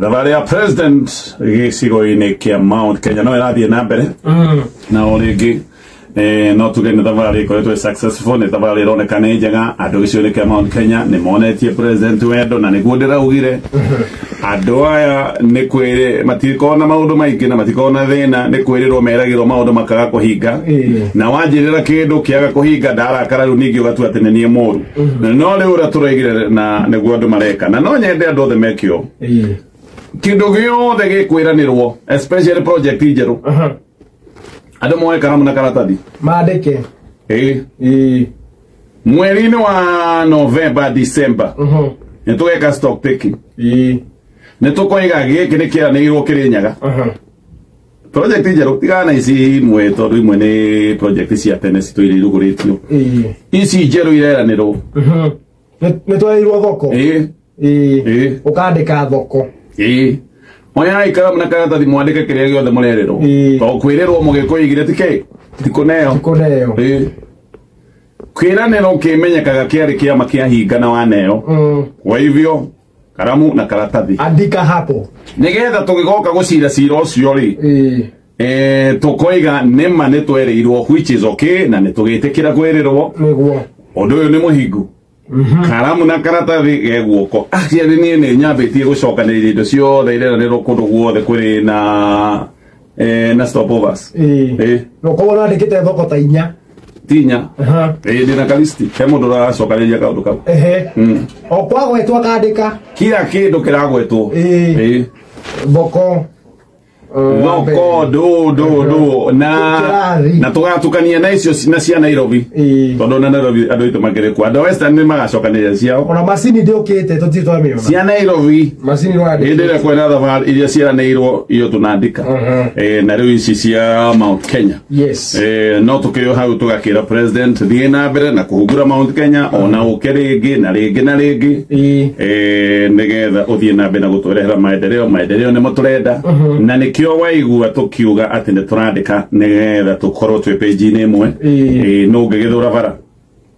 Thabarĩ ya president gĩcigo-inĩ kĩa Mount Kenya no ĩrathiĩ na mbere na o rĩngĩ no tuge nĩ thabarĩ ĩkoretwo ĩ successful, nĩ thabarĩ ĩroneka nĩ njega. Andũ gĩcigo-inĩ kĩa Mount Kenya nĩ monetie president wendo, na nĩguo ndĩraugire andũ aya nĩ kwĩrĩ matikoragwo na maũndũ maingĩ na matikoragwo na thĩna, nĩ kwĩrĩrwo meragĩrwo maũndũ makaga kũhinga. Na wanjĩrĩra kĩndũ kĩaga kũhinga, ndarakara rĩu ningĩ ũgatua atĩ nĩ niĩ mũru. No rĩu ũrĩa tũroigire na nĩguo andũ mareka, na no nyende andũ othe mekio kĩndũ gĩothe gĩkwĩranĩrwo, especially project njerũ, andũ moe karamu na karatathi mandĩke. Ĩĩ. Mweri-inĩ wa November, December nĩ tũgeka stock taking, nĩ tũkoiga gĩkĩ nĩ kĩranĩirwo Kĩrĩnyaga, project njerũ, tigana na ici imwe tondũ imwe nĩ project cia tene citũire irugũrĩtio. Ici njerũ ireranĩrwo. Nĩ twereirwo thoko. Ĩĩ. Ĩĩ. Ũkandĩka thoko. Ĩĩ, oyai karamu na karatathi mwandĩke kĩrĩa gĩothe mũrerĩrwo. Tondũ kwĩrĩrwo mũgĩkũigire ti kĩ ti kũneo. Kũneo. Ĩĩ, kĩranĩro kĩmenyekaga kĩarĩ kĩama kĩahinga na waneo. Kwa hivyo karamu na karatathi, andika hapo, nĩgetha tũgĩgoka gũcira cira ũcio rĩ, tũkoiga nĩma nĩ twerĩirwo, which is okay, na nĩ tũgĩtĩkĩra kwĩrĩrwo. Nĩguo. Ũndũ ũyũ nĩ mũhingu, karamu na karatathi ge guoko. Actually niĩ nĩ nyambĩtie gũcokanĩrĩria indo ciothe ireranĩrwo kũndũ guothe kũrĩ na na stopovers. Ĩĩ. No koguo nandĩkĩte thoko ta 4. Tinya. Ĩĩ, ndĩna kalisti, he mũndũ ũracokanĩrĩria kaũndũ kau. O kwagwetwo akandĩka. Kila kĩndũ kĩragwetwo. Ĩĩ. Thoko Thoko ndũ ndũ ndũ na Kĩrathi. Na tũgatukania na icio na cia Nairobi, tondũ na Nairobi andũ aitũ makĩrĩ kuo, andũ a Western nĩ magacokanĩrĩria ciao. Ona macini ndĩũkĩte tũtirĩ twamĩona. Cia Nairobi. Macini Hĩndĩ nĩwandĩkĩte. ĩrĩa kwĩna thabarĩ iria ciĩranĩirwo iyo tũnandĩka. Na rĩu ici cia Mount Kenya. No tũkĩo hau tũgakĩra president thiĩ na mbere na kũhungura Mount Kenya, ona ũke rĩngĩ na rĩngĩ na rĩngĩ, nĩgetha ũthiĩ na mbere na gũtũrehera maendeleo. Maendeleo nĩmo tũrenda, na nĩkĩo waigua tũkiuga atĩ nĩ tũrandĩka nĩgetha tũkorwo twĩ page-inĩ ĩmwe. Nũ ũngĩgĩthũra bara?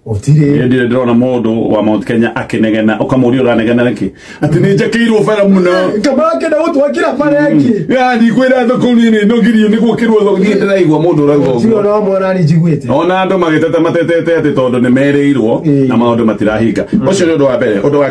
Gũtirĩ. Hĩndĩ ĩrĩa ndĩrona mũndũ wa Mount Kenya akĩnegena, ũkamũria ũranegena nĩkĩ, atĩ nĩ njakĩirwo bara mũno. Kama akĩenda gũtwakĩra bara ĩngĩ. Yani kwĩra thoko nini no ngirio nĩ gwakĩrwo thoko, niĩ ndĩraigua mũndũ ũrauga Tigo ũguo. no mwona ni njiguĩte. Ona andũ magĩteta matetete atĩ tondũ nĩ merĩirwo na maũndũ matirahinga. Ũcio nĩ ũndũ wa mbere. Ũndũ wa